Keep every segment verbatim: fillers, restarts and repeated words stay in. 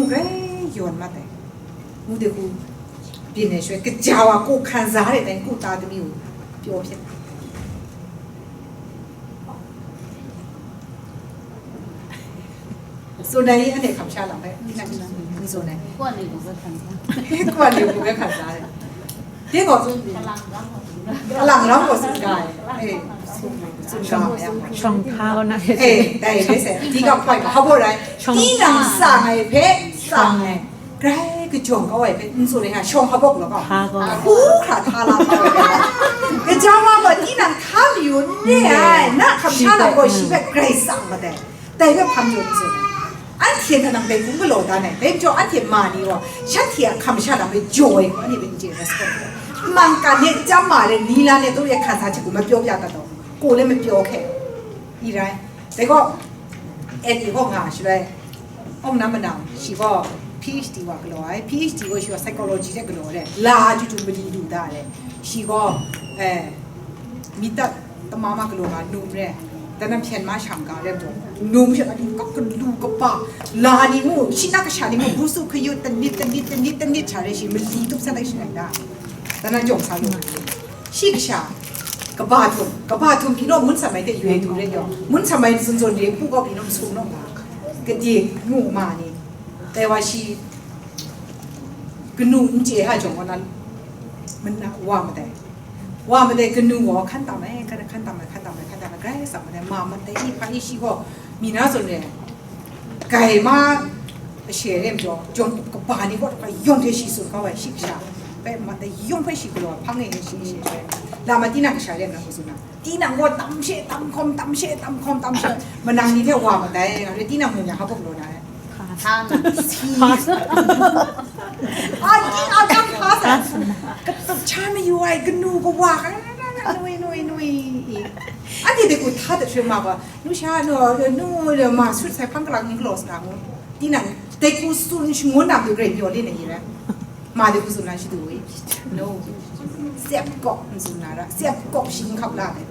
Grai yawn mat ai. Ngu de hku byin ai shaloi, kaja wa ko hkan za re tai, ku ta tami u pyaw hpyen. Tsun ai, anhte hkam sha lam hpe, n tsun ai. Kuwa ni bu hpe hkan za. Kuwa ni bu hpe hkan za ai. Dai gaw tsun, alang lam gaw tsun ga ai. Eh, tsun ga ai. Shawng hpa gaw na. Eh, dai re se. Di ga hpawt ga, hpa gaw rai. Tinang tsang ai hpe, tsang ai. Grai kajawng kau ai hpe n tsun ai, shawng hpa bawk law gaw. Hpa gaw. Hku hkra hta la kau ai hpe. Gaja wa gaw tinang hta mayu n re ai, na hkam sha lam gaw shi hpe grai tsang mat ai. Dai hpe hpa mayu n tsun ai. Anhte hta nang dai hku galaw dan ai. Dai majaw anhte ma ni gaw, shanhte a hkam sha lam hpe jaw ai hku, anhte hpe n chye ai, respond ai. Mang kan e, chyam ma le, ni la ne, tau e hkan sa hte hku mapyaw ya dat taw, ko le mapyaw hkye. I rai. Dai gaw, N E gaw nga shaloi, Awng Nam Manang, shi gaw P H D wa galaw ai, P H D gaw shi gaw psychology hte galaw ai, la chyu chyu mali lu da ai, shi gaw, eh, mi tat tama ma galaw ga num re, dan na hpyen ma shang ga re, num she, adu kap kalu kapa, la ni mu, shi na kasha ni mu, bu su kayut, tanit, tanit, tanit, tanit sha re, shi mali tup san dai shi rai da, dan na jawng sa lu. Shi kasha, kaba htum, kaba htum pyi naw, mun samai hte yu ai du rai yaw, mun samai zawn zawn re, pu gaw pyi naw, masum naw nga, kade ngu ma ni, dai wa shi kanu n chye ai jawng gaw na, mana wa madai, wa madai kanu gaw hkan tam ai, hkan, hkan tam ai, hkan tam ai, hkan tam ai, grai tsap madai, ma madai, i hpa i shi gaw, mi na zawn re, Gai ma, ashe re majaw, jawng kaba ni gaw, yawng hte shi tsun kau ai, shi kasha, bai ma, dai yawng hpe shi galaw, hpang e shi, shi, shi, la ma, tinang kasha re nna, hku tsun na, tinang gaw tam she, tam hkawm, tam she, tam hkawm, tam she, manang ni hte wa ma dai, nga re, tinang mung ya hpa bawk law na ai. Hpa na. Si. Hpa na. A ting a kang hpa sa. Katup cha mayu ai, kanu kawa, ka, ka, ka, ka, nui, nui, nui. Anhte de ku hta dat hkrit ma gaw, Nu sha, nu, nu, nu, ma sut sai hpang kalang n galaw sa ngu. Tinang, dai hku tsun shangun na matu grai pyaw le na i rai. Ma dai hku tsun na shadu i. No. Sep kawk n tsun na ra. Sep kawk shi n hkap la dai.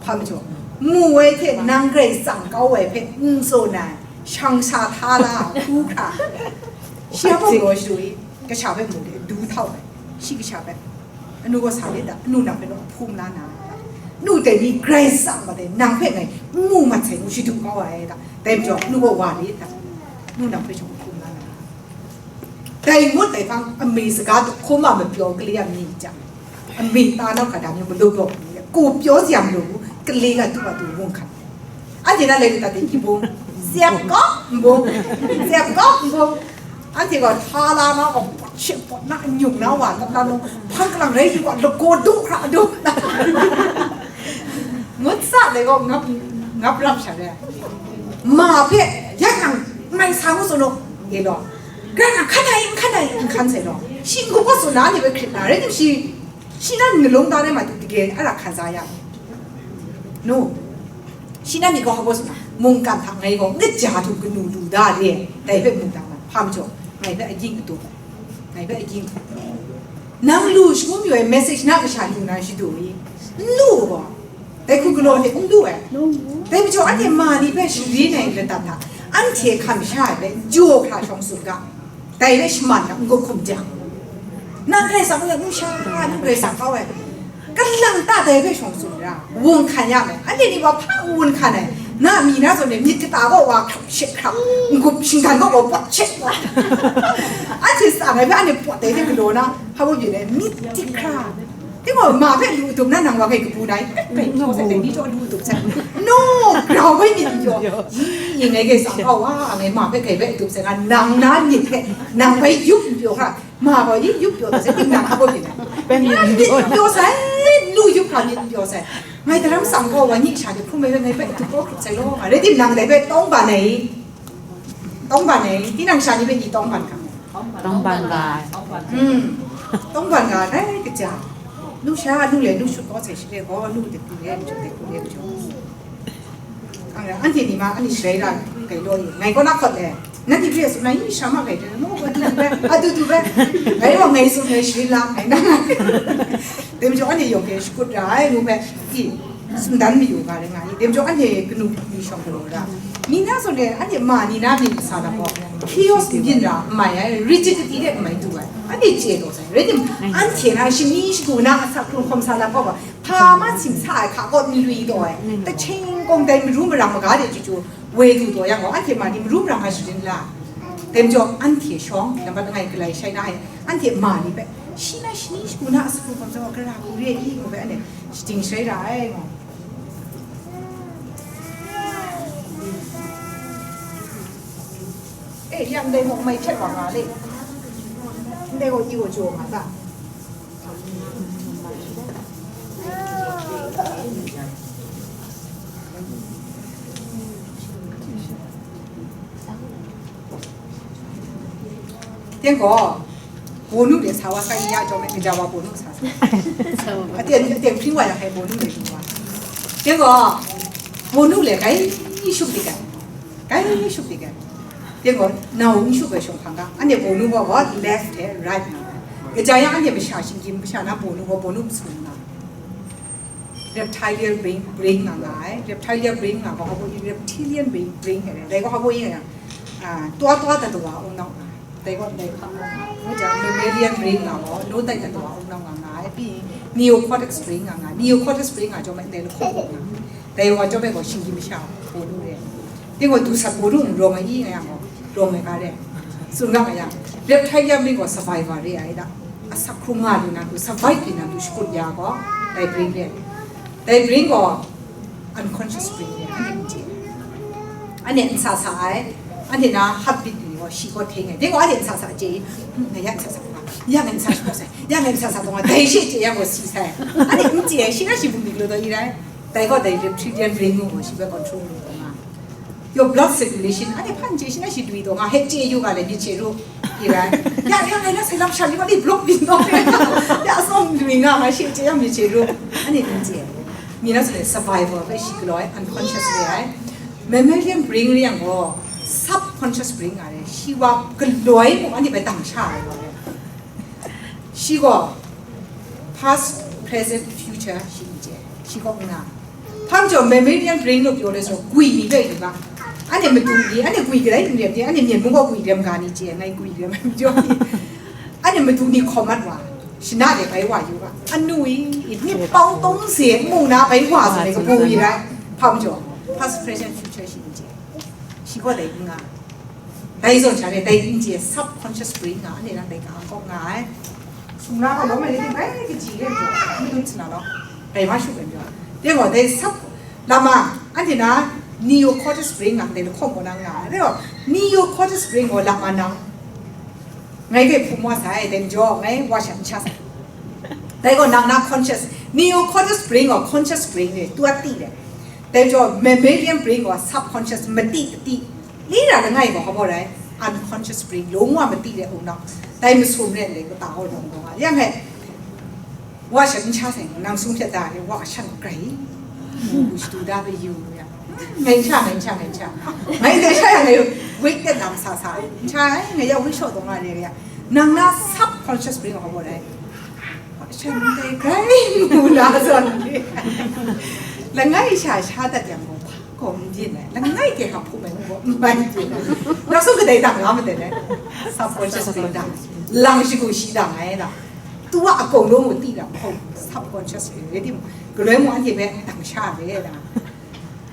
Hpa majaw. Mu ai hte nang grai tsang kau ai hpe n tsun ai. Shang sha hta la, hku hkra. Shi a bawng law shadu i. Kasha hpe mu de, du htau ai. Shi kasha hpe. Anu gaw sa le ta, anu nang hpe naw hpum la na, nu dai ni grai tsang ma dai, nang hpe ngai n mu mat sai ngu shadu kau ai ta, dai majaw anu gaw wa le ta, nu nang hpe shawng hpum la na. Dai ngut dai hpang, ame saga dahkum a mapyaw kali a mi hta, ame ta nau hkra da mi malu gaw, ko pyaw si a malu ngu, kali a du a du wung hkan. Anhte na lai lu ta ting hkying bung, siap kawk n bung, siap kawk n bung. Anhte gaw hta la na gaw, pawt she pawt na, n-yung na wa, na, na, nung hpang kalang rai yu gaw, lagaw du hkra du na. Ngut sa dai gaw, ngap, ngap rap sha re. Ma hpe, ya nang, mai sa ngu tsun u, e law. Grai nang, hkan ai, n hkan ai, n hkan sai law. Shi n-gup gaw tsun na, ni hpe hkrit na, rai tim shi, shi na, n-, nalung da rai ma tu, dage, a ra hkan sa ya. Nu, shi na myit gaw hpa baw tsun na, mungkan hta ngai gaw, ngut ja htum kanu lu da re, dai hpe mungkan ma, hpa majaw, ngai hpe agying atup ai, ngai hpe agying. Nang lu shangun yu ai message na kasha lu na shadu i, n lu gaw, dai hku galaw hte n lu ai. Dai majaw anhte ma ni hpe sharin ai ladat hta, anhte hkam sha ai hpe jaw hkra shawng tsun ga. Dai hpe shaman na n-gup hkum jang, nang Karai Kasang hpe n sha, nang Karai Kasang kau ai, kalang ta dai hpe shawng tsun ra, wun hkan ya me. Anhte ni wa hpa n wun hkan ai, na mi na zawn e myit kata gaw wa hkrap she hkrap, n-gup shinggan gaw wa pawt she pawt. Anhte tsang ai hpe anhte pawt dai hte galaw na, hpa baw byin ai, myit dik hkra. Tingaw ma hpe lu dum na nang wa kai kabu na i, kai jaw sai, dai ni jaw lu dum sai. No, grau bai myit n pyaw. Yi, yi ngai kai tsang kau wa, ngai ma hpe kai bai dum sai nga, nang na myit hpe, nang bai yup n pyaw hkra, ma gaw yi yup pyaw sai, ting nang hpa baw byin ai. Bai myit n pyaw. Myit n pyaw sai, lu yup hkra myit n pyaw sai. Ngai daram tsang kau wa, nyi sha de hkrum ai, ngai bai dup kau hkrup sai law, nga rai tim nang dai bai tawng ban ai. Tawng ban ai, tinang sha ni hpe ni tawng ban ga. Tawng ban ga ai. Hmm. Tawng ban ga ai, kaja. Nu sha, nu le, nu shut kau sai shi le gaw, nu de ku le, nu de ku le, nu. Ang, anhte ni ma, ani sharai la, kai law ye. Ngai kaw na hkawt le. Nanhte hpe tsun na, yi sha ma kai de, nu, adu du bai, adu du bai. Ngai wa ngai tsun ngai sharai la, ngai na. Dai majaw anhte yawng hte shakut ra ai, nu hpe, i, Sumdan mayu ga rai nga ni, dem jaw anhte kanu ni shawng galaw ra. Ni na zawn e, anhte ma ni na myit masa lam gaw, chaos n byin ra, n mai ai, rigidity de n mai du ai, anhte chye taw sai. Rai tim, anhte na shani shagu na asak hkrung hkawm sa lam gaw, hpa ma tsim sa ai hka kaw n lui taw ai, tacheng kawng dai maru marang maga de chyu chyu, woi du taw yang gaw, anhte ma ni maru marang ai sharin la. Dem jaw anhte shawng, nambat langai galai shai na ai, anhte ma ni hpe, shi na shani shagu na asak hkrung hkawm sa gaw, gara hku re i, ngu hpe anhte shating sharai ra ai, ngu. Eh, yang dai mawk mai hpyat wa nga le. Ndai gaw i gaw jaw nga ta. Teng gaw, bonu de sa wa sa ya jaw me, gaja wa bonu sa sa. Aten, aten hpring wa yang hai bonu de wa. Teng gaw, bonu le kai shuk di kai. Kai shuk di kai. Teng gaw, nau n shuk ai shawng hpang ga. Ane bonu gaw, gaw left he right na. Gaja yang ane masha shinggyim masha na bonu gaw, bonu masum na. Reptilian brain, brain nga nga ai. Reptilian brain nga gaw, habo reptilian brain, brain he. Dai gaw habo yin ya. Ah, twa twa ta twa ung nau nga. Dai gaw dai hpa ngu jang, mammalian brain nga gaw, lo tai ta twa ung nau nga nga ai, pyi neocortex brain nga nga, neocortex brain nga jawm ai, ndai lahkawng gaw nga, dai wa jawm ai gaw, shinggyim masha bonu re. Ting gaw, du sat bonu n rawng ai i nga yang gaw, rawng ai ga re. Tsun nga nga yang, reptilian brain gaw survivor re ai da. Asak hkrung nga lu na du, survive lu na du, shakut ya gaw, dai brain re. Dai brain gaw, unconscious brain re, ane n chye. Ane n sa sa ai, ane na habit ni gaw shi gaw hte ngai. Dai gaw ane n sa sa chye, hmm, na ya n sa sa nga, ya ngai n sa shi gaw sai, ya ngai n sa sa gaw nga, dai shi chye ya gaw si sai. Ane n chye, shi na shi bung ni galaw daw i rai. Dai gaw dai reptilian brain ngu gaw shi bai control lu gaw nga. Your blood circulation, ane hpan chye shi na shi dwi daw nga, hek chye yu ga le myit chye ru. I rai. Ya, ya, ngai na sai lam sha ni gaw ni block byin daw re. Ya, sawng dwi nga, ngai shi chye ya myit chye ru. Ane n chye. Mi na sale survivor hpe shi galaw ai, unconscious re ai. Mammalian brain re yang gaw, subconscious brain nga re, shi wa galoi mung anhte bai dang sha ai wa re. Shi gaw, past, present, future, shi n chye. Shi gaw nga. Hpa majaw mammalian brain lu pyaw le so, gwi ni bai yu ga. Anhte madu ni, anhte gwi galai n rem ni, anhte myen mung gaw gwi rem ga ni chye, ngai gwi rem ai majaw ni. Anhte madu ni hkawm mat wa, shana de bai wa yu ga, anu i, i myit pau tawng se mu na bai wa sa ai kabu i rai, hpa majaw, past, present, future shi n chye. Shi gaw dai n nga. Dai zawn sha ni, dai n chye subconscious brain nga, anhte na dai ga kaw nga ai. Sumla gaw lawm ai ni bai kaji re majaw, madun sana law, dai ma shu bai majaw. Dai gaw dai sub, lama, anhte na neocortex brain nga, dai lahkawng gaw na nga ai. Dai gaw neocortex brain gaw lama nang. Ngai hpe hpung wa sai, dai majaw, ngai wa shat n sha sai. Dai gaw nang na conscious, neocortex brain gaw conscious brain re, tu a ti re. Dai majaw, mammalian brain gaw subconscious, mati, mati. Li ra langai gaw hpa baw rai, unconscious brain, lung wa mati re ung nau. Dai masum re ndai kata gaw rawng gaw nga. Yang e, wa shat n sha sai, nang sung hpyat da re, wa shan grai. Ngu shadu da re yu ya. Ngai n sha, ngai n sha, ngai n sha. Ngai dai sha yang ngai weight de dam sa sa. N sha ai, ngai ya weight shaw taw nga re ya. Nang na subconscious brain hpa baw rai. Shan dai grai mu na zawn ni. Langai sha sha dat yang gaw, hpa gaw n byin ai. Langai hte hkap hkum ai gaw, n bai byin ai. Nak sung kadai dang la madat ai. Subconscious brain dang. Lang shagu shi dang ai na. Tu a akau lawng u ti dang hkawng, subconscious brain. Rai timung, galoi mung anhte hpe dang sha re na.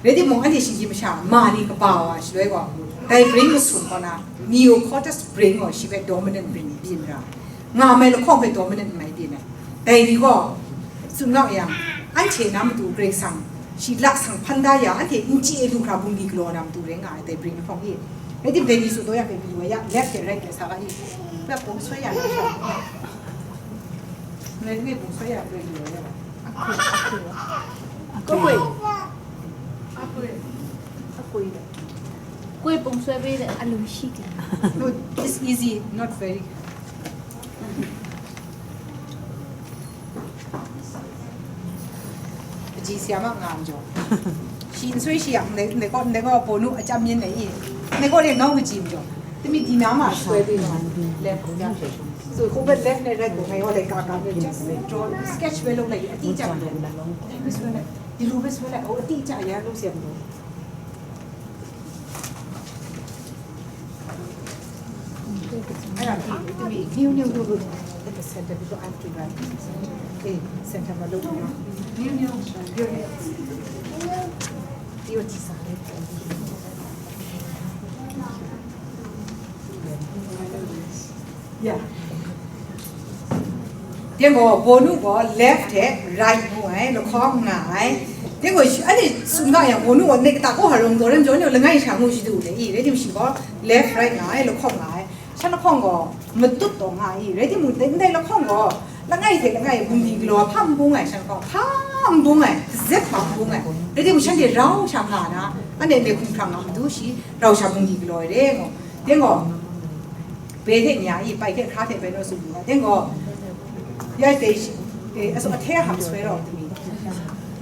Rai timung, anhte shinggyim masha ma ni kaba wa shaloi gaw, dai brain masum kaw na, neocortex brain gaw shi hpe dominant brain byin ra, nga mai lahkawng hpe dominant mai byin ai. Dai ni gaw, tsun nga yang, anhte na matu Karai Kasang, shi laksang hpan da ya, anhte n chye lu hkra bungli galaw na matu rai nga ai, dai brain lahkawng e. Rai tim, dai ni tsun taw ya hpe, bungli wa ya, left hte right hte sa ga i, hpe bung soi ya na sha. Ngai ngai bung soi ya hpe, bungli wa ya. 贵贵贵贵的，贵崩摔杯的。 No, it's easy, not very. Ji siya ma nga njo. Shi n soi shi yang, ne, ne ko, ne ko bonu a cham yin ne i. Ne ko le nong ji njo. Temi di na ma soi bi ma. Le ko ya. So, ခုဘက် left နဲ့ right ကို ငယ်ရော်လိုက်ကာကာနဲ့ just draw sketch ပဲလုပ်လိုက်ရင် အတိအကျမလိုဘူး။ ဒါပဲဆိုရင် ဒီလိုပဲဆွဲလိုက်။ ဟို အတိအကျအရမ်းလုပ်စရာမလိုဘူး။ အဲ့ဒါပြီးပြီ။ တမီး new new new လို့ at the center ပြီးတော့ I have to write. အေး center မှာလုပ်ပါ။ New new new new. ဒီကိုကြည့်စားလိုက်။ Yeah. တကယ်တော့ ဘောနုက left ထက် right မူဝဲ လခီငါး။ တကယ်တော့ အဲ့ဒီ သူငါရ ဘောနုက နေကတာကို ဟာရုံတော်ရင် ကျွန်တော်လည်း ငါ့ဆံမှုရှိသူလေ။ အဲ့ဒီရှိက left right ငါ လခီငါ။ ရှန်လခီက မတုတ်တော့ငါ။ အဲ့ဒီမူတဲ့ လခီက လငါ့ထဲ လငါ့ ဘုံဒီကလော ဖမ်းဘုံငါ ရှန်လခီ ဖမ်းဘုံငါ zip ဖမ်းဘုံငါ။ အဲ့ဒီမူရှန်တဲ့ ရောင်ချာငါနာ အဲ့နဲ့ လေခုံခံငါ မတူရှိ ရောင်ချာဘုံဒီကလောတဲ့ငေါ်။ တကယ်တော့ ဘဲထက်ညာအီး ပိုက်ထက်ခါထက်ပဲလို့ဆိုပြီးတော့ တင်းကော ရိုက်တဲ့အဲဆိုအထဲဟန်ဆွဲတော့တမီး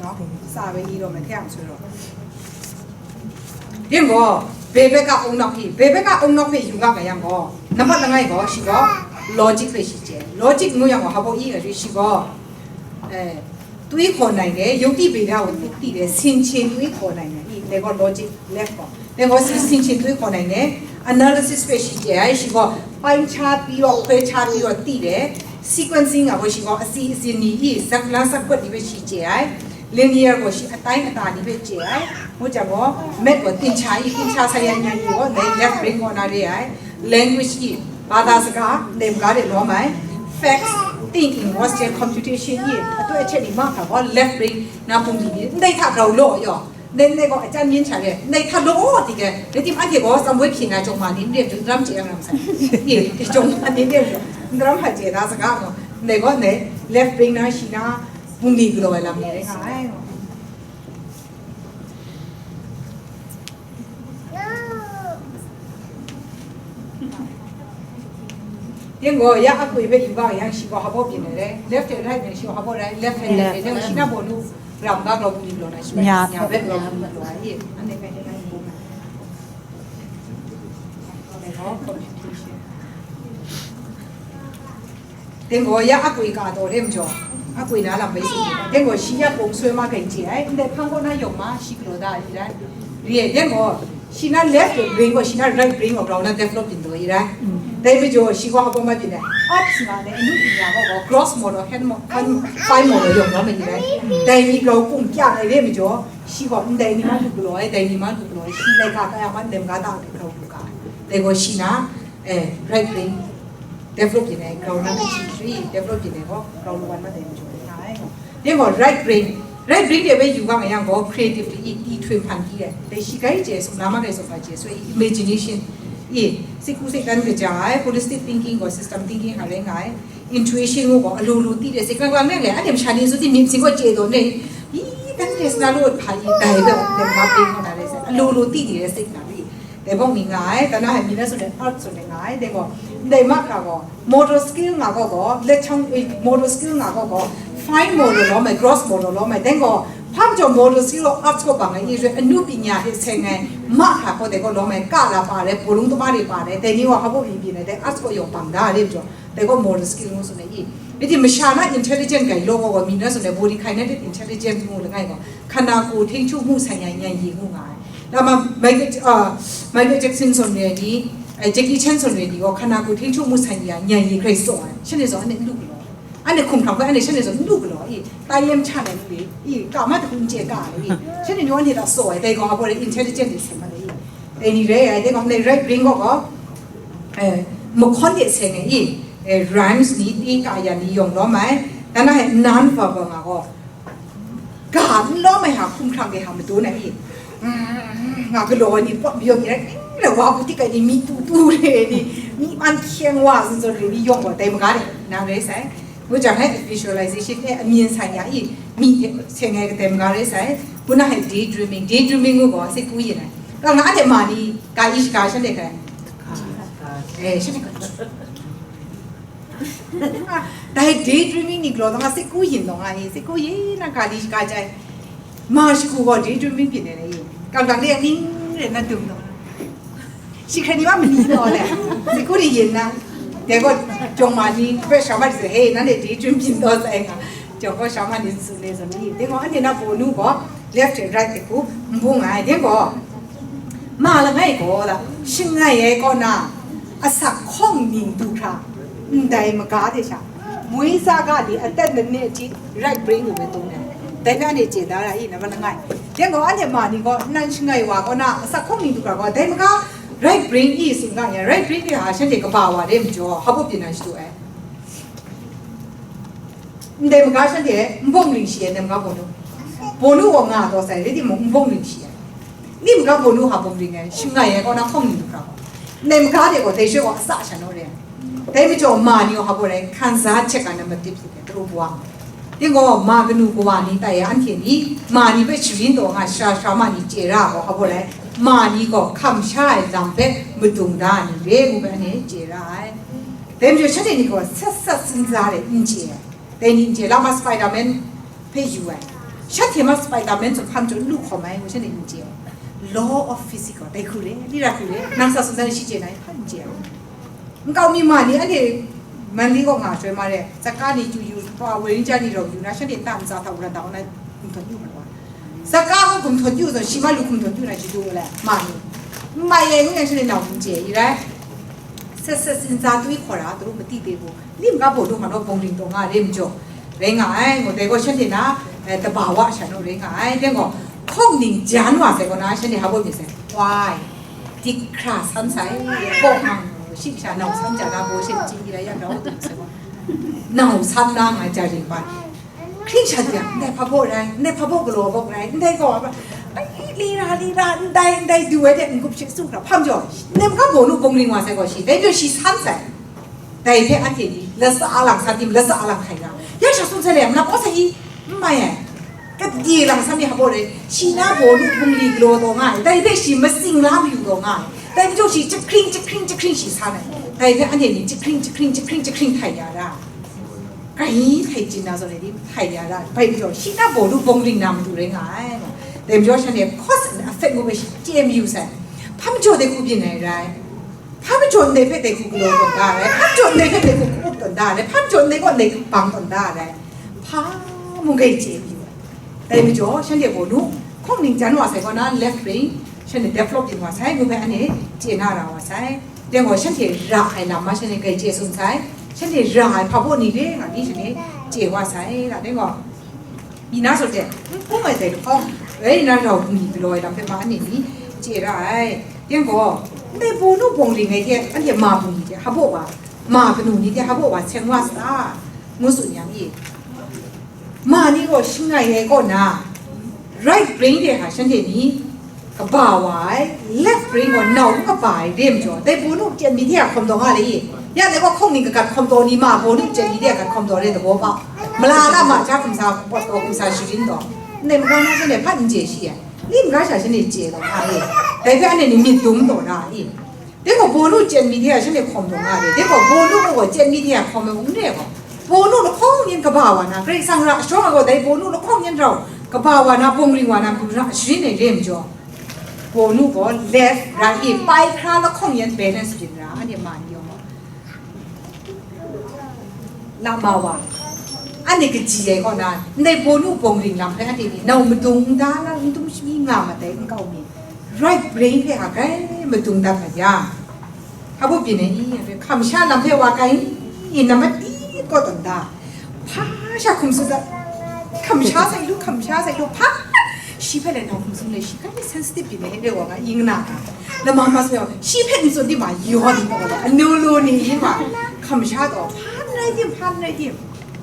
နော်စာပဲအီးတော့မယ်ထဲဟန်ဆွဲတော့တင်းကောဘဲဘက်ကအုံနောက်အီးဘဲဘက်ကအုံနောက်ဖက်ယူကကရံကောနံပါတ်ငါးကောရှိကော logic ပဲရှိကျဲ logic မျိုးရံကောဟာပေါ်အီးရရှိကောအဲ တွေးခေါ်နိုင်တယ်ယုံကြည်ပေတာကိုသိတယ်ဆင်ခြင်တွေးခေါ်နိုင်တယ်ဒီကော logic left ပေါ့ဒီကောဆင်ခြင်တွေးခေါ်နိုင်တယ် analysis ပဲရှိတယ်ရှိကောပိုင်းခြားပြီးတော့ခွဲခြားပြီးတော့သိတယ် sequencing ကရှိကောအစီအစဉ်နေ zak la zak ဒီပဲရှိကျဲ linear ကိုရှိအတိုင်းအတာဒီပဲကျဲဟိုကြတော့ math ကိုသင်ချာ သင်ချာဆိုင်ရာဉာဏ်ကို left brain ကိုနားရ language ဘာသာစကား သင်ကြားတဲ့ normal facts thinking ဝတ်စဲ computation အတွေ့အချက်တွေမှတ်တာပေါ့ left brain နားပုံပြီးနေ နေထတော့လို့ရောနေနေကအကြမ်းမြင်ချင်တယ်နေထလို့ဒီကနေ့ဒီမှာဒီကောစံဝေးဖြစ်နေကြမှာနေနေဒရမ်ချေရမ်းဆိုင်ဒီကြုံနေနေဒရမ်ဟာကျေတာစကားတော့နေကောနေ left brain နားရှိနာပုံပြီးကြလို့လာနေတယ်ငါအဲ တင်းကောရအကွေပဲယူပါရရှိပါဟောဖို့ပြင်နေတယ် left and right နဲ့ရှိဟောဖို့ right left hand နဲ့ရှိတော့ဘောလို့ရမ်ကတော့ဘူးလို့နော်ရှိညာဘက်ကတော့ဘူးလို့အဲ့အဲ့နဲ့ပဲနေနိုင်ဘူးနော် communication တင်းကောရအကွေကတော့တယ်မကျော်အကွေနားလာပဲရှိတယ်တင်းကောရှိရပုံဆွဲမခိုင်ချေအဲ့ဒီဖန်ကောနာယုံမှာရှိကြတော့ဒါဒီတိုင်းဒီရဲ့တင်းကောရှိနာ left brain ကောရှိနာ right brain ကော ground နာ develop တင်တော့ရတိုင်းဒါပေမဲ့ကျော်ရှိကောအပေါ်မှာပြင်တယ် arts မှာလည်းအမှုပညာကော cross model hand model fine model ရုံတော့မနေတိုင်းဒါမီးကောပုံပြနေတယ်မကျော်ရှိကောဒါမီးမတူကြလို့ဒါမီးမတူကြလို့ရှိလိုက်ကကရမန်တယ်မကတာကြလို့ကဒါကောရှိနာအဲ right brain develop ပြင်တယ် ground နာ three develop ပြင်တယ်ကော ground one မှာတယ်မကျော်နေတိုင်းဒီကော right brain right brain တွေပဲယူပါမယ်ရံကော creativity တီထွင်ဖန်တီးတယ်ဒါရှိခိုင်းကျဲဆိုနာမကဲဆိုပါကျဲဆို imagination အေးစိတ်ကူးစိတ်ကမ်းကြကြအဲ holistic thinking ကို system thinking ဟာလည်းငါအဲ intuition ကိုပေါ့အလိုလိုသိတဲ့စိတ်ကမ်းကမ်းနဲ့လေအဲ့ဒီမချာနေဆိုတဲ့မြင်စင်ကိုကြေတော့နေဒီတန်းကျစနာလို့ဖာကြီးတိုင်တော့လည်းမပေးခဏလေးအလိုလိုသိနေတဲ့စိတ်ကမ်းလေးတဲပေါ့မင်းငါအဲတနားဟဲမင်းနဲ့ဆိုတဲ့ art ဆိုတဲ့ငါအဲတဲပေါ့တဲမခါကော motor skill ငါကောကောလက်ချောင်း motor skill ငါကောကော fine model လောမယ် gross model လောမယ်တဲကောဖမ်းကြော် motor skill လို့ art ကိုပါမယ် Israel အနုပညာရဲ့ဆယ်ငယ်မခါကောတဲ့ကောလောမယ်ကလာပါတယ်ဘိုးလုံးသမားတွေပါတယ်တဲနေဝါဟောဖို့ပြီးနေတယ် art ကိုရောပန်တာလေးကြော်တဲကော motor skill လို့ဆိုနေ Iti mashana intelligent gai lo ko mi na sune body kinetic intelligent mu le ngai ko khana ko thing chu mu san ya nyan yi mu ngai. Da ma Michael uh, Michael Jackson son ne ni eh, Jackie Chan son ne ni ko khana ko thing chu mu san ya nyan yi kre so ai. Shin ne so ne lu lo. Ane khum thang ko ane shin ne so lu lo. I ta yem cha ne ni. I ka ma ta kun je ka ni. Shin ne ni wan ni da so ai dai ko abo intelligent ni se ma ni. Dai ni re ai dai ko ne right brain ko ko. အဲမခွန်တဲ့ဆယ်ငယ် rhymes နီးတေးကရန်နီးယုံတော့မယ်တနားဟဲ non verbal မှာကောကလောမဲဟာခုံခံတဲ့ဟာမတိုးနဲ့ ငါကလောနီးပေါ့ပြောနေတယ်ဝါဘူးတိကနီးမီတူတူလေနီးမီမန်ချင်ဝါစံစော်လေနီးယုံတော့တဲမကားတယ်နားရဲဆိုင်ဝကြဟဲ visualization နဲ့အမြင်ဆိုင်ရာ 이 မိဆယ်ငယ်ကတဲမကားရဲဆိုင်ခုနဟဲ daydreaming daydreaming ကိုကောစိတ်ကူးရင်လဲကငါတဲ့မာနီးကာ ishka ရှင်းတဲ့ကဲအဲရှင်းတဲ့ကဲ ဒါ daydreaming နေကြတော့ငါစိတ်ကူးရင်တော့ငါရေးစိတ်ကူးရင်နာကာလီကာကြိုင်မာရှိကူက daydreaming ဖြစ်နေတယ်ရေးကံကံလေးအနည်းနဲ့နတ်တုံတော့ရှိခဏီမမီးတော့လေစိတ်ကူးရင်နာ Dai gaw, jawng ma ni hpe sha ma di se, he, nanhte di jun byin taw sai nga, jawng gaw sha ma ni tsun le zawn ni. Dai gaw, anhte na bawnu gaw left and right hku n bung ai. Dai gaw, ma langai gaw la, shangai ai kaw na, asak hkawng ning du hkra, ndai maga de sha, mui sa ga di atat nane hti right brain lu bai tung ai. Dai hpe anhte chye da ra i, na ma langai. Dai gaw, anhte ma ni gaw, nan shangai wa kaw na, asak hkawng ning du hkra gaw, dai maga, right brain i tsun ga yang, right brain de ha shanhte kaba wa de majaw, hpa baw pyi nan shadu ai. Ndai maga shanhte n bawng ring shi ai, ndai maga bawnu. Bawnu gaw nga taw sai, rai timung, n bawng ring shi ai. Ni maga bawnu ha bawng ring ai, shangai ai kaw na hkawng ning du hkra gaw. Ndai maga de gaw, dai shoi gaw, asa sha naw re ai. Dai majaw, ma ni gaw hpa baw rai, hkan za hte ga na matip su ai, taru bawang. Tinggaw, ma kanu kawa ni tai anhte ni, ma ni hpe sharin taw nga sara sara ma ni chye ra ai gaw, hpa baw rai, ma ni gaw hkam sha ai lam hpe madung da ai ni re ngu bai anhte chye ra ai. Dai majaw, shanhte ni gaw sat sat tsin tsa ai n chye ai. Dai ni n chye, lama Spiderman hpe yu ai. Shanhte ma Spiderman zawn hpa majaw n lu hkawm ai ngu shanhte n chye ai. Law of physics gaw, dai hku re, li ra hku re, nang sa sung sa ni shi chye na, hpa n chye ai. Nkau mi ma ni anhte Manli kaw nga chyoi ma re, saka ni chyu yu, pa woi ni ja ni rau yu na, shanhte nta ntsa hta wara da na gumhtawn yu ma wa. Saka hku gumhtawn yu zawn, shi ma lu gumhtawn yu na, shi du le, ma ni. N mai e, ngu yang shanhte nau n chye i rai. Sat sat tsin tsa twi hkawra, taru mati de bu. Lim ga bawnu hpa naw bawng ring taw nga re majaw, rai nga ai, ngu dai gaw shanhte na, eh, tabawa sha naw rai nga ai, dai gaw, hkawng ning jan wa sai gaw na, shanhte hpa baw myit sai, wai, dik hkra san sai, kaw hkang, shi sha nau san ja na baw shen chyi ya, ya grau dum sai gaw, nau san na nga ja ring bai. Hkring sha de, ndai hpa baw rai, ndai hpa baw galaw baw rai, ndai gaw, ai, li ra, li ra, ndai, ndai du ai de, n gup shi tsu hkra, hpa majaw, nem ga bawnu bawng ring wa sai gaw shi, dai majaw shi san sai. Dai hpe anhte ni latsa a lang sa tim, latsa a lang hkai ra. Ya sha tsun sai le, nang kaw sa i, n mai ai. Kadai lang sa mi hpa baw rai, shi na bawnu bungli galaw taw nga ai, dai hpe shi matsing la mayu taw nga ai. Dai majaw shi jahkring, jahkring, jahkring shi san ai. Dai hpe anhte ni jahkring, jahkring, jahkring, jahkring htai ya ra. Grai htai chyin na zawn e ni htai ya ra. Bai majaw, shi na bawnu bawng ring na matu rai nga ai. Dai majaw shanhte cause and effect ngu hpe shi chye mayu sai. Hpa majaw dai hku byin ai rai. Hpa majaw ndai hpe dai hku galaw tawn da ai, hpa majaw ndai hpe dai hku ka-up tawn da ai, hpa majaw ndai gaw ndai hku bang tawn da ai, hpa mung grai chye mayu ai. Dai majaw, shanhte bawnu, hkawng ning jan wa sai kaw na, left brain, shanhte develop yin wa sai, ngu hpe anhte chye na ra wa sai. Dai gaw, shanhte ra ai lam ma, shanhte grai chye tsun sai, shanhte ra ai hpa baw ni re nga ni, shanhte chye wa sai, la dai gaw. Myit na zawn hte, n hpung ai dai lahkawng, rai nna rau bungli galaw ai lam hpe ma anhte ni chye ra ai. Yang gaw, ndai bawnu bawng ring ai hte, anhte ma bungli hte hpa baw wa, ma kanu ni hte hpa baw wa seng wa sa ta? Ngu tsun yang e. Ma ni gaw shangai ai kaw na, right brain de hta shanhte ni, kaba wa ai, left brain gaw nau n kaba ai re majaw, dai bawnu chyen mi hte a hkawm taw nga le i? Ya dai gaw hkawng ning kagat hkawm taw ni ma, bawnu chyen mi hte a gat hkawm taw re dabaw pa. Mala na ma ja hkum sa, pawt taw hkum sa sharin taw. Ndai maga na shanhte hpa n chye shi ai. Ni maga sha shanhte chye taw nga e. Dai hpe anhte ni myit dum taw na i? Dai gaw bawnu chyen mi hte a shanhte hkawm taw nga le. Dai gaw bawnu gaw chyen mi hte a hkawm ai n re gaw. Bawnu lahkawng yan kaba wa na, Karai Kasang ra shawng ai gaw dai bawnu lahkawng yan rau kaba wa na, bawng ring wa na, matu ra sharin ai re majaw. Bawnu gaw left, right e pai hkra lahkawng yan balance byin ra, anhte ma ni yawng gaw. Lama wa, anhte kaji ai kaw na, ndai bawnu bawng ring lam hpe anhte ni nau madung n da, n dum shani nga mat ai nkau mi, right brain hpe a grai madung dat mat yang, hpa baw byin ai ni, hkam sha lam hpe wa kai, i, na mati kaw tawn da, hpa sha hkum tsun dat, hkam sha sai lu, hkam sha sai lu, hpa, shi hpe lai nau hkum tsun le, shi grai sensitive byin ai, re wa nga, i nga na ga, lama ma sa yaw, shi hpe n tsun di ma, yawn taw le, anu lu ni yin ma, hkam sha taw, hpa n rai tim, hpa n rai tim,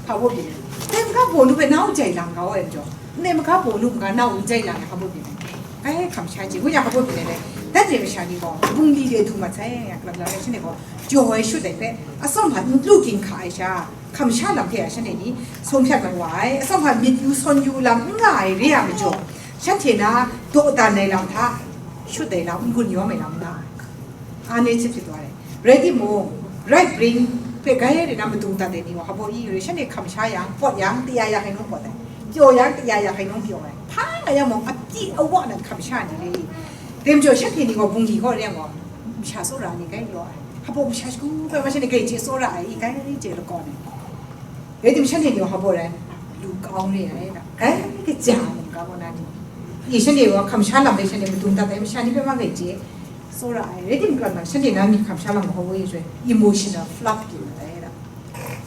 hpa baw byin ai. Dai maga bawnu hpe nau jai lang kau ai majaw, ndai maga bawnu maga nau n jai lang ai, hpa baw byin ai. Ai, hkam sha chye, ngu yang hpa baw byin ai dai. Dan re masha ni gaw, bungli de du mat sai, ya, galap la ai shanhte gaw, jaw ai shut ai hpe, atsawm hpa n lu ging hka ai sha, hkam sha lam hte a shanhte ni sawng hpyat mat wa ai, atsawm hpa myit yu sawn yu lam n nga ai re ai majaw, shanhte na dawdan ai lam hta, shut ai lam, n-gun yawm ai lam n nga ai. Anhte hte hpyi taw ai. Rai timung, right brain hpe grai re na madung dat ai ni gaw, hpa baw i re, shanhte hkam sha yang, pawt yang, taya ya hkai nung pawt ai. Pyaw yang, taya ya hkai nung pyaw ai. Hpa nga yang mung, apyi awa nan hkam sha ni re i. Dai majaw, shanhte ni gaw, bungli gaw re yang gaw, masha tsawra ni grai law ai. Hpa baw masha shagu bai wa shanhte grai chye tsawra ai, i grai chye lakaw ai. Rai tim shanhte ni wa hpa baw rai, lu kau re ai da. Grai kaja ai, ga baw na ni. I shanhte wa hkam sha lam bai shanhte madung dat ai, masha ni bai ma grai chye tsawra ai. Rai tim kran na shanhte na myit hkam sha lam hpa baw i joi, emotional flood kyu ai da.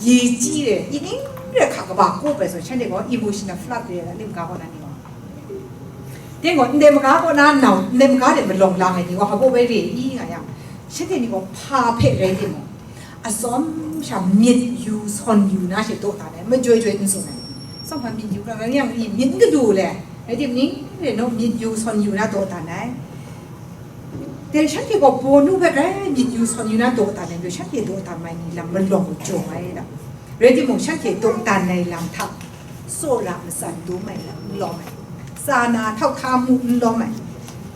Yi chyi re, i ning re hka kaba kawp ai zawn, shanhte gaw emotional flood re ai, lim ga kaw na ni gaw. Dai gaw, ndai maga kaw na nau, ndai maga de malawng lang ai ni gaw, hpa baw bai re i nga yang, shanhte ni gaw hpa hpe rai timung, atsawm sha myit yu sawn yu na she dawdan ai, majoi joi n tsun ai. Tsawm hpa myit yu ga, yang i myit n gadu le, rai tim ning re naw myit yu sawn yu na dawdan ai. Dai shanhte gaw bawnu hpe grai myit yu sawn yu na dawdan ai majaw, shanhte dawdan mai ni lam malawng jaw ai da. Rai timung, shanhte dawdan ai lam hta tsawra matsan dum ai lam n lawm ai, tsa na htauhta mu n lawm ai,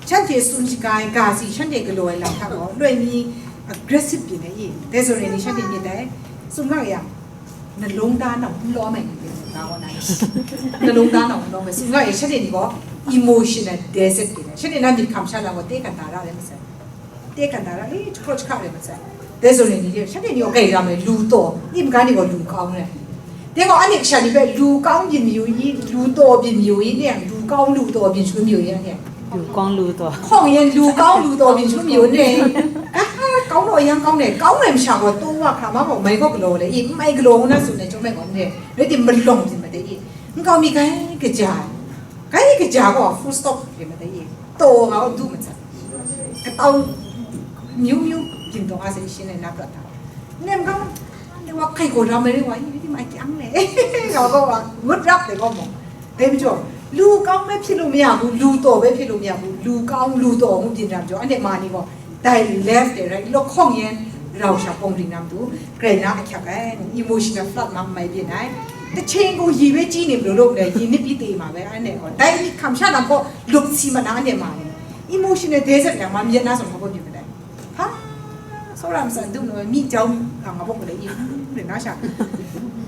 shanhte tsun shaga ai ga si shanhte galaw ai lam hta gaw loi mi aggressive byin ai i, dai zawn rai ni shanhte myit dai, tsun nga yang, nalung da nau n lawm ai ni, nga gaw na, nalung da nau n lawm ai, tsun nga yang, shanhte ni gaw emotional desert byin ai, shanhte na myit hkam sha lam gaw te kan da ra ai masai. Te kan da ra, eh, jahkraw jahkra rai masai. Dai zawn ni, shanhte ni gaw grai ram ai, lu taw, i maga ni gaw lu kau n rai. Dai gaw, anhte kasha ni hpe lu kau byin mayu i, lu taw byin mayu i, ni yang lu kau lu taw byin shangun mayu i, anhte. Lu kau lu taw. Hkawng yan lu kau lu taw byin shangun mayu n rai. Ga, kau naw yang kau n rai, kau n rai masha gaw, taw wa hkra ma gaw, mai gaw galaw le i, n mai galaw ngu na tsun ai chyawm ai gaw n rai. Rai tim malawng byin ma dai i, n kau mi grai kaja ai. Grai kaja gaw full stop rai ma dai i, taw nga gaw du masai. Katau myu myu byin taw nga sai shin ai na prat hta. Nem ga, ne wa hkai gaw ram ai rai wa, i, i, mai kyang le. Ga gaw wa, ngut rap de gaw mung. Dai majaw, lu kau bai hpyi lu maya bu, lu taw bai hpyi lu maya bu, lu kau, lu taw ngu byin ram jaw, anhte ma ni gaw, dai left de rai, lahkawng yan, rau sha pawng ring na matu, grai na ahkyak ai, emotional flood ma n mai byin ai. Kachyen gaw yi bai chyi ni malu lu le, yi nip yi te ma bai, anhte gaw, dai myit hkam sha lam gaw, lup si ma na anhte ma ni. Emotional desert yang ma myit na zawn hpa baw byin ma dai. Hpa, tsawra matsan dum lu, myi jau nga bawk ma dai, i, rin na sha.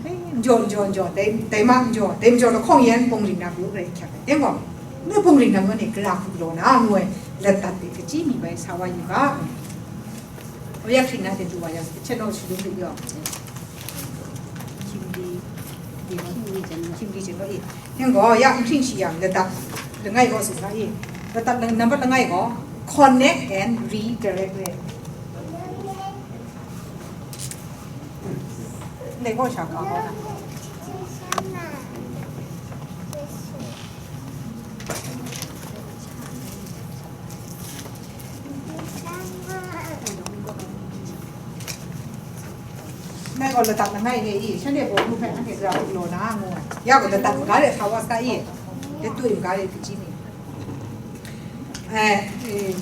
Hei, n jaw, n jaw, n jaw, dai, dai ma n jaw, dai majaw lahkawng yan pawng ring na matu grai ahkyak ai. Dai gaw, ngai pawng ring na matu ni, gara hku galaw na, ngu ai, ladat de kachyi mi bai sa wa yu ga. Oya hkring na de du wa yang, hpyen naw shadum de yaw. Hkying di, di wa, hkying di jen wa i. Hkying gaw, ya, nhkying shi yang, ladat, langai gaw tsun ga i. Ladat lang, nambat langai gaw, connect and redirect re. Ndai gaw sha ka gaw na. Ngai gaw ladat langai re i, shanhte bawnu hpe anhte gara hku galaw na ngu ai. Ya gaw ladat maga de sa wa sa i, de tui maga de hpyi ni. Eh, eh.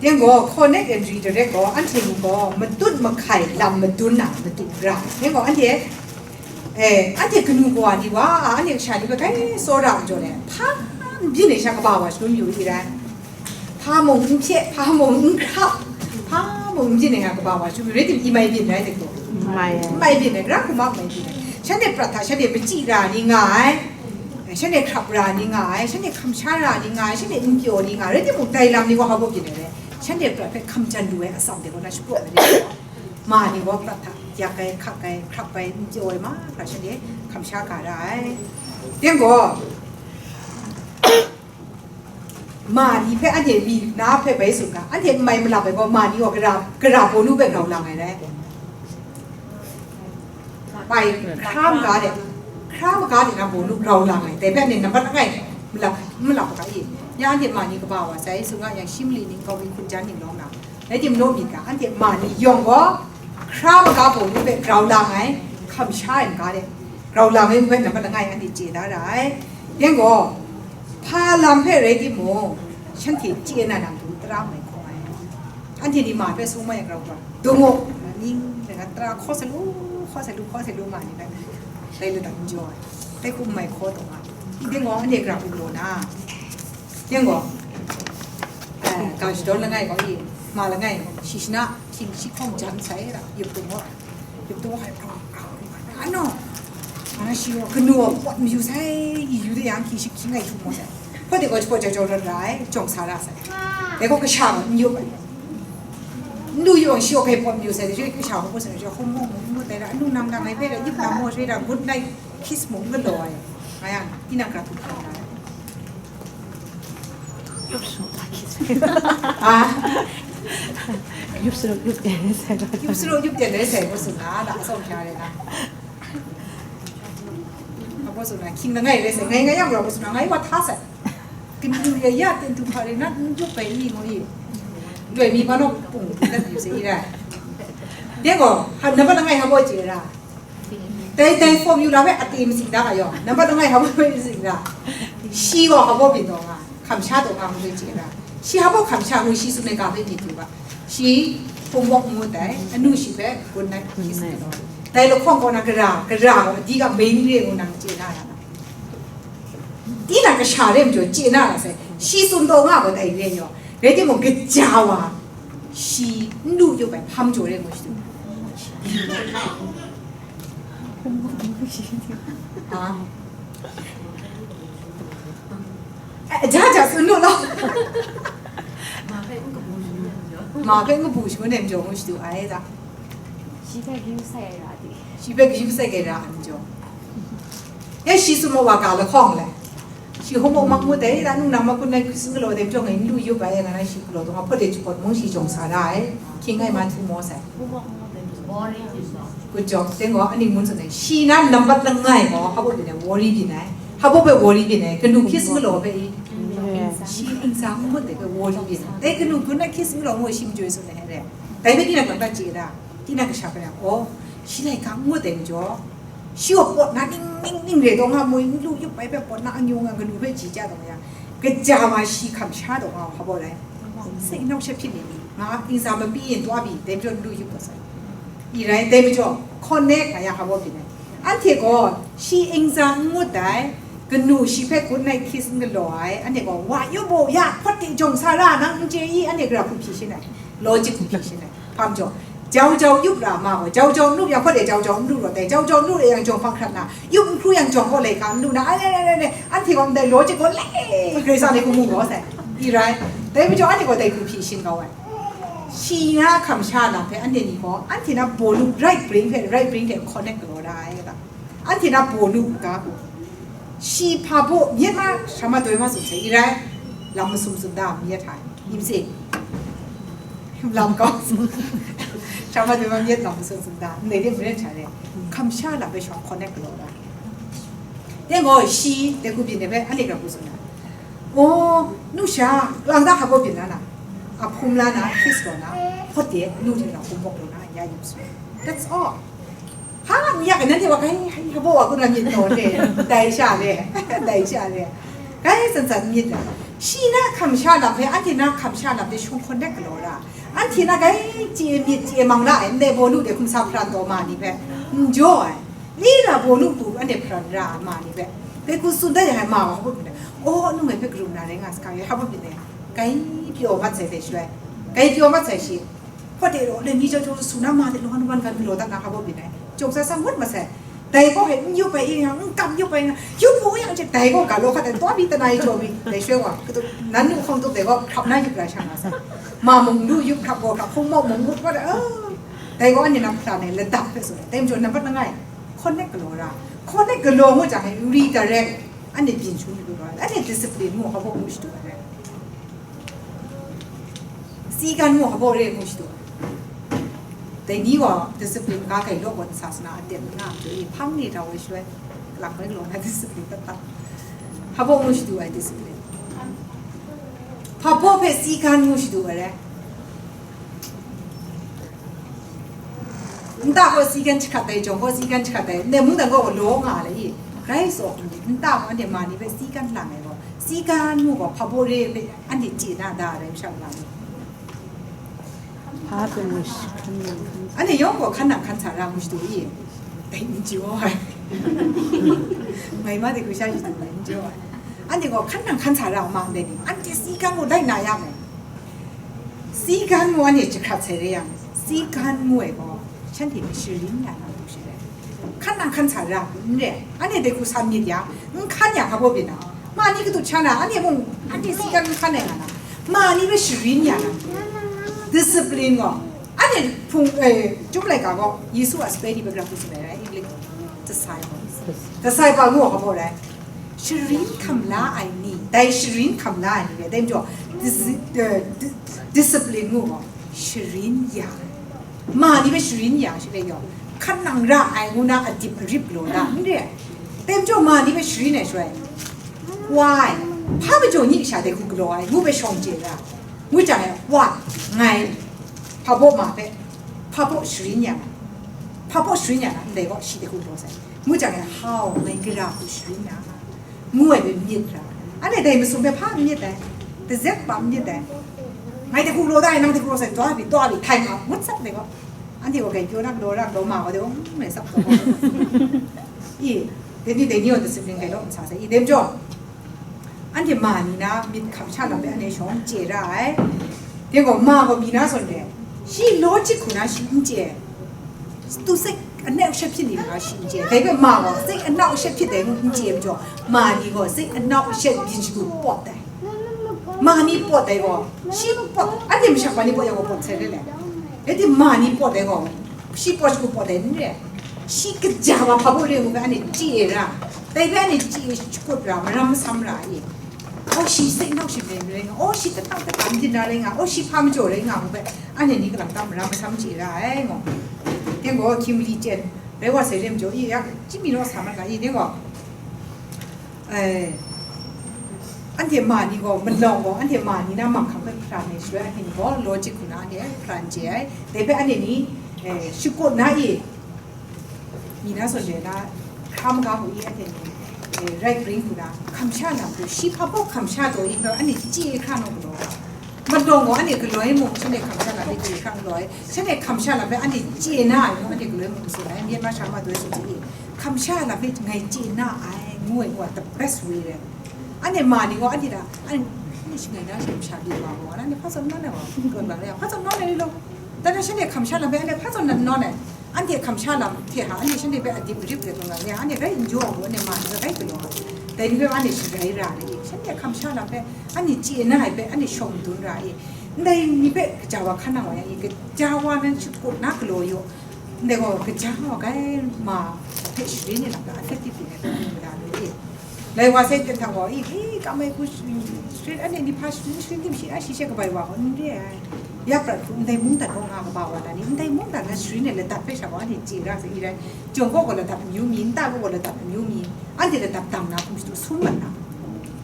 Dai gaw, connect and redirect gaw, anhte mung gaw, matut mahkai lam madun na matu ra. Dai gaw, anhte, eh, anhte kanu kawa ni wa, anhte kasha ni hpe grai tsawra jaw le, hpa n byin ai sha kaba wa shangun yu i rai. Hpa mung n hpye, hpa mung n hkrap, hpa mung n byin ai sha kaba wa shangun yu, rai tim i mai byin rai de gaw. Mai. N mai byin ai, gara hku ma n mai byin ai. Shanhte prat hta, shanhte machyi ra ni nga ai. Shanhte hkrap ra ni nga ai, shanhte hkam sha ra ni nga ai, shanhte n pyaw ni nga ai, rai timung, dai lam ni gaw hpa baw byin ai re, shanhte prat hpe hkam jan lu ai atsam de gaw na shapraw ai re, ma ni gaw prat hta yak ai, hkak ai, hkrap ai, n pyaw ai mahkra shanhte hkam sha ga ra ai. Dai gaw, ma ni hpe anhte mi na hpe bai tsun ga, anhte n mai malap ai gaw, ma ni gaw gara, gara bawnu hpe grau lang ai rai. Bai, hkra maga de, hkra maga de na bawnu grau lang ai, dai hpe anhte nambat langai malap, malap ga i. Ya anhte ma ni kaba wa sai, tsun nga yang, shi mali ning, kau ning, hkum jan ning lawng na, rai tim naw myit ga, anhte ma ni yawng gaw, hkra maga bawnu hpe grau lang ai, hkam sha ai maga de, grau lang ai hpe nambat langai anhte chye da ra ai. Dai gaw, hpa lam hpe rai timung, shanhte chye na na matu tara mai hkaw ai. Anhte ni ma hpe sung mai grau grau, dung u, ning, dai na tara hkaw sa lu, hkaw sa lu, hkaw sa lu, ma ni hpe, dai ladat n jaw ai, dai hkum mai hkaw taw ai. Dai gaw, anhte gara hku galaw na, dai gaw, eh, ga shadawn langai gaw i, ma langai, shi shana, hkying shi hkawng jan sai ra, yup dung gaw, yup dung gaw, ano, ana shi gaw, kanu gaw, pawt mayu sai, i yu de yang, hkying shi hkying ai htum gaw sai. Hpawt de gaw, hpawt jau jau rat ra ai, jawng sa ra sai. Dai gaw, kasha gaw n yup ai. Ndu yawng shi yawng hpe pawt mayu sai, shi kasha hkawm sat na, shi hkawm mung mung ngut ai ra, anu nang dang ai hpe ra, yip na maw, shi ra, good night kiss mung galaw ai. Nga yang, tinang kra htum hkam na ai. Yup su, yup ten re sai. Yup su, yup ten re sai, ko su na, da, song kya re na. Apo su na, king na ngai re sai, ngai ngai yang ra, apo su na, ngai wa tha sai. Kanu ya ya ten tu hpa ri na, n tup bai ni mo i. Doi mi pa no pung dat yu se i ra. De ko, ha, nambat langai ha bo je ra. Dai, dai formula hpe a te masing da ga yawng. Nambat langai ha bo masing da. Shi gaw ha bo byin taw nga, hkam sha taw nga ngu je ra. Shi ha bo hkam sha ngu shi sumai ga hpe myit yu ga. Shi homework ngu dai, anu shi hpe good night kiss ni law. Dai lahkawng kaw na gara, gara gaw di ga mei ni re ngu nang chye na ra na. Tinang kasha re majaw chye na ra sai, shi tsun taw nga gaw dai re yaw. Rai timung, kaja wa shi n lu yu bai hpam jaw re ngu shi tu. Ha? Eh, ja, ja, tsun lu law. Ma hpe n kabu shangun ai majaw ngu shi tu ai da. Shi hpe kayu sai ai ra di. Shi hpe kayu sai ai ra ai majaw. Ya shi sumawk wa ga lahkawng le. Shi hawmawk mak ngut ai, da nung nang makun ai hkrisin galaw dai majaw ngai n lu yup ai, nga na shi galaw dawng a hpawt de chupawt mung shi jawng sa ra ai. Hkying ai ma htu maw sai. Good job. Teng gaw, aning mun tsun ai. Shi na nambat langai gaw, hpa baw byin ai, worry byin ai. Hpa baw hpe worry byin ai. Kanu kiss galaw hpe i. Shi ntsa n ngut ai hpe worry byin ai. Dai kanu gun na kiss galaw ngu shi majaw tsun ai re. Dai hpe tinang kata chye da. Tinang kasha hpe, oh, shi laika n ngut ai majaw. Shi gaw pawt na ning, ning, ning re taw nga moi, n lu yup ai hpe pawt na anyung a kanu hpe ji ja taw ya, kaja ma shi hkam sha taw nga hpa baw rai. Sai nau sha hpyi ni, nga ntsa mapi yin taw a pyi, dai majaw n lu yup taw sai. I rai, dai majaw, connect nga ya hpa baw pyi nai. Anhte gaw, shi ntsa n ngut ai, kanu shi hpe good night kiss n galaw ai, anhte gaw, wa yup baw ya, hpawt de jawng sa ra, nang n chye i, anhte gara hku hpyi shin ai, logic hku hpyi shin ai. Hpa majaw, jau jau yup ra ma gaw, jau jau n lu yang hpawt de jau jau n lu rawt ai, jau jau n lu re yang jawng hpang hkrat na, yup n hkru yang jawng kaw laika n lu na, ai, ai, ai, ai, ai, anhte gaw ndai logic gaw le, Karai Kasang ni hku mu gaw sai, i rai, dai majaw anhte gaw dai hku hpyi shin kau ai. Shi na hkam sha na hpe anhte ni gaw, anhte na bawnu right brain hpe, right brain hte connect galaw da ai ga. Anhte na bawnu u ga hku, shi hpa baw myit ma, hkra ma doi ma tsun sai, i rai, lam masum tsun da myit ai, i myit, lam kau tsun, hkra ma doi ma myit lam masum tsun da, ndai de maren hta re, hkam sha lam hpe shawng connect galaw da. Dai gaw shi, dai hku byin de hpe, anhte gara hku tsun ai. Oh, nu sha, lang da hpa baw byin la na, a hpum la na, kiss taw na, hpawt de, nu hte rau hpum bawk taw na, ya yu su. That's all. Hpa n yak ai, nanhte wa, kai, hai, hpa baw wa kun na myit taw de, dai sha le, dai sha le. Kai tsan tsan myit ai. Shi na hkam sha lam hpe, anhte na hkam sha lam hte shawng connect galaw ra. Anhte na kai chye myit chye mang ra ai, ndai bawnu de hkum sa hparan taw ma ni hpe, n jaw ai. Lira bawnu hku anhte hparan ra ai ma ni hpe, dai hku tsun dat yang ai ma wa hpa baw byin ai. Oh, anu ngai hpe karum na rai nga saga, ya hpa baw byin ai. Kai pyaw mat sai dai shaloi, kai pyaw mat sai shi. Hpawt de law, le ni jau jau su na ma de law, anu wan gan galaw dat na hpa baw byin ai. Jawng sa sa ngut mat sai. Dai gaw hpe n yup ai yang, n kam yup ai yang, yup u yang hte dai gaw ga law hkat ai, taw mi tana i jaw mi, dai shaloi wa, katu, nan nu hkawng tup dai gaw hkrap na yup la shang nga sai. Ma mung lu yup hkrap gaw hkrap, hkungmau mung ngut mat ai, oh. Dai gaw anhte na hparan ai, ladap hpe tsun ai. Dai majaw nambat langai, connect galaw ra. Connect galaw ngu jang e, redirect, anhte byin shu lu ai. Anhte discipline mu hpa baw ngu shadu ai. Si gan mu hpa baw re ngu shadu ai. Dai ni gaw discipline ga gai law gaw nsasana aten na, hpang ni rau ai shaloi, lang bai galaw na discipline tat tat. Hpa baw ngu shadu ai discipline. Hpa baw hpe si gan ngu shadu ai re. Nta gaw si gan jahkrat ai, jawng gaw si gan jahkrat ai, ndai mungdan gaw law nga ai le i, rai tsaw, nta gaw anhte ma ni hpe si gan lang ai gaw, si gan mu gaw, hpa baw re hpe anhte chye na da ai rai masha lam. Hpa hpe mu shi, hkan nang hkan. Anhte yawng gaw hkan nang hkan sa ra mu shadu i, dai n jaw ai. Ngai ma de hku sha shadu ai, n jaw ai. Anhte gaw hkan nang hkan sa ra ma ndai ni, anhte si gan gaw lai na ya mai. Si gan mu anhte jahkrat sai re yang, si gan mu ai gaw, shanhte hpe sharin ya na lu shi rai. Hkan nang hkan sa ra, n re, anhte dai hku sa myit yang, n hkan yang hpa baw byin na, ma ni katu sha na, anhte mung, anhte si gan n hkan ai nga na, ma ni hpe sharin ya na, discipline gaw, Anhte hpung, eh, Chyum laika gaw Yesu a sape ni hpe grau hku tsun ai rai, English gaw. Disciple. Disciple ngu ai hpa baw rai. Sharin hkam la ai ni, dai sharin hkam la ai ni rai. Dai majaw, disi-, eh, di-, discipline ngu gaw, sharin ya. Ma ni hpe sharin ya, shi hpe yaw. Hkan nang ra ai ngu na adip arip galaw da, n re ai. Dai majaw, ma ni hpe sharin ai shaloi, why? Hpa majaw ni sha dai hku galaw ai, ngu hpe shawng chye ra. Ngu jang e, wa, ngai, hpa baw ma hpe, hpa baw sharin ya na, hpa baw sharin ya na, ndai gaw shi dai hku galaw sai. Ngu jang e, how, ngai gara hku sharin ya, ngu ai hpe myit ra. Anhte dai masum hpe hpa n myit dai, dazet hpa n myit dai. Ngai dai hku galaw da ai, nang dai hku galaw sai, daw ai pyi, daw ai pyi, htai nga, ngut sat dai gaw. Anhte gaw gai pyaw na galaw ra, galaw ma gaw dai gaw, mm, ngai sap taw gaw. I, dai ni, dai ni gaw discipline gai law n sa sai, i, dai majaw. Anhte ma ni na myit hkam sha lam hpe anhte shawng chye ra ai. Dai gaw ma gaw mi na zawn re, shi logic hku na shi n chye, tu sai anau shat hpyit ni hkra shi n chye. Dai hpe ma gaw sai anau shat hpyit dai n chye majaw, ma ni gaw sai anau shat byin shagu pawt ai. Ma ni pawt dai gaw, shi pawt, anhte mashak ma ni pawt yang gaw pawt sai re le. Rai timung, ma ni pawt dai gaw, shi pawt shagu pawt dai n re. Shi kaja wa hpa baw re ngu hpe anhte chye ra, dai hpe anhte chye shakut ra, maram masam ra i. O, shi sai nau shi rai nga, o, shi tatau tatau byin na rai nga, o, shi hpa majaw rai nga ngu hpe, anhte ni kalang ta maram masam chye ra ai, ngu. Dai gaw, hkying mali chyen, rai wa sai re majaw, i, ya, chyinghkau naw sa mat ga i, dai gaw, eh, anhte ma ni gaw, malawng gaw, anhte ma ni na manghkang hpe hparan ai shaloi, anhte ni gaw, logic hku na anhte hparan chye ai. Dai hpe anhte ni, eh, shakut na i, mi na zawn re na, hkra maga hku i, anhte ni, eh, right bring hku na, hkam sha lam hku, shi hpa baw hkam sha taw i, anhte chye hkra naw galaw. Malawng gaw, anhte galoi mung, shanhte hkam sha lam hpe chye hkra galaw ai. Shanhte hkam sha lam hpe anhte chye na ai mung, anhte galoi mung tsun ai, Myanmar sha ma doi tsun i, hkam sha lam hpe ngai chye na ai, ngu ai gaw the best way rai. Anhte ma ni gaw, anhte hta, anhte, anhte shangai na sha masha byin wa gaw, anhte hpa zawn nawn ai gaw, kaw lang re, hpa zawn nawn ai ri law. Dan na shanhte hkam sha lam hpe anhte hpa zawn nawn ai. Anhte hkam sha lam hte hta, anhte shanhte hpe adip arip ai kaw lang re, anhte rai n jaw ai gaw, anhte ma ni hpe rai galaw ai. Dai ni hpe anhte sharai ra ai, shanhte hkam sha lam hpe anhte chye na ai hpe anhte shawng madun ra ai. Ndai ni hpe kaja wa hkan nang wa yang i, kaja wa nan shakut na galaw yaw. Ndai gaw kaja wa gai ma hpe sharin ai lam hta effective yin ai hpe mu na lu i. Lai wa sai ten hta gaw, i, i, kam ai hku sharin, anhte ni hpa sharin, sharin tim shi, a, shi she kabai wa gaw n re ai. Ya prat hku, ndai mungdan gaw nga kaba wa na ni, ndai mungdan na sharin ai ladat hpe sha gaw anhte chye ra sai i rai. Jawng kaw gaw ladat amyu mi, nta kaw gaw ladat amyu mi, anhte ladat dang na hkum shadu sum mat na.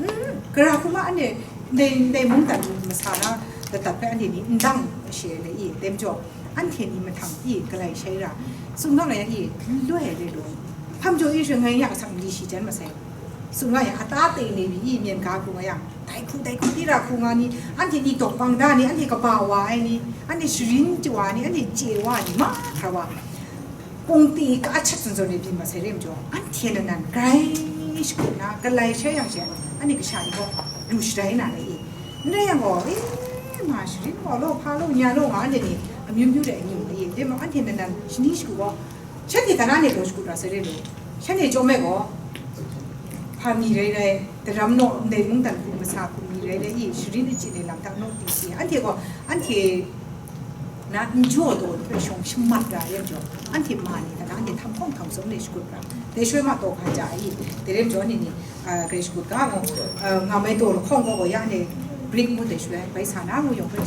Mm, gara hku ma anhte ndai, ndai mungdan masa na ladat hpe anhte ni n dang she ai le i, dai majaw, anhte ni mahtang i galai shai ra, tsun nga nga yang i, n loi ai re law. Hpa majaw i sha ngai ya asak mali shi jan masai. Tsun nga yang, ata teng ni pyi i myen ga hku nga yang, dai hku, dai hku, tira hku nga ni, anhte ni dawk bang da ni, anhte kaba wa ai ni, anhte sharin chye wa ni, anhte chye wa ni, mahkra wa. Kungti ka achat zawn zawn ni byin masai re majaw, anhte nan nan grai shakut na, galai shai yang she, anhte kasha ni gaw lu sharai na le i. N rai yang gaw, e, ma sharin gaw law, hpa law, nya law nga, anhte ni amyu myu de amyu le i. Dai majaw, anhte nan nan shani shagu gaw, shanhte hta na anhte gaw shakut ra sai re law. Shanhte chyawm ai gaw, hpa mi rai rai, daram naw ndai mungdan hku masa hku mi rai rai i, sharin achyin ai lam hta naw ting si. Anhte gaw, anhte na n jaw taw ni hpe shawng shamat ra yang jaw, anhte ma ni hta na anhte htam hkawng htam tsawm le shakut ra. Dai shaloi ma taw hka ja ai i, dai rai majaw anhte ni, a, grai shakut ga ngu, a, nga mai taw lahkawng gaw gaw ya anhte break ngu dai shaloi bai sa na ngu yawng hpe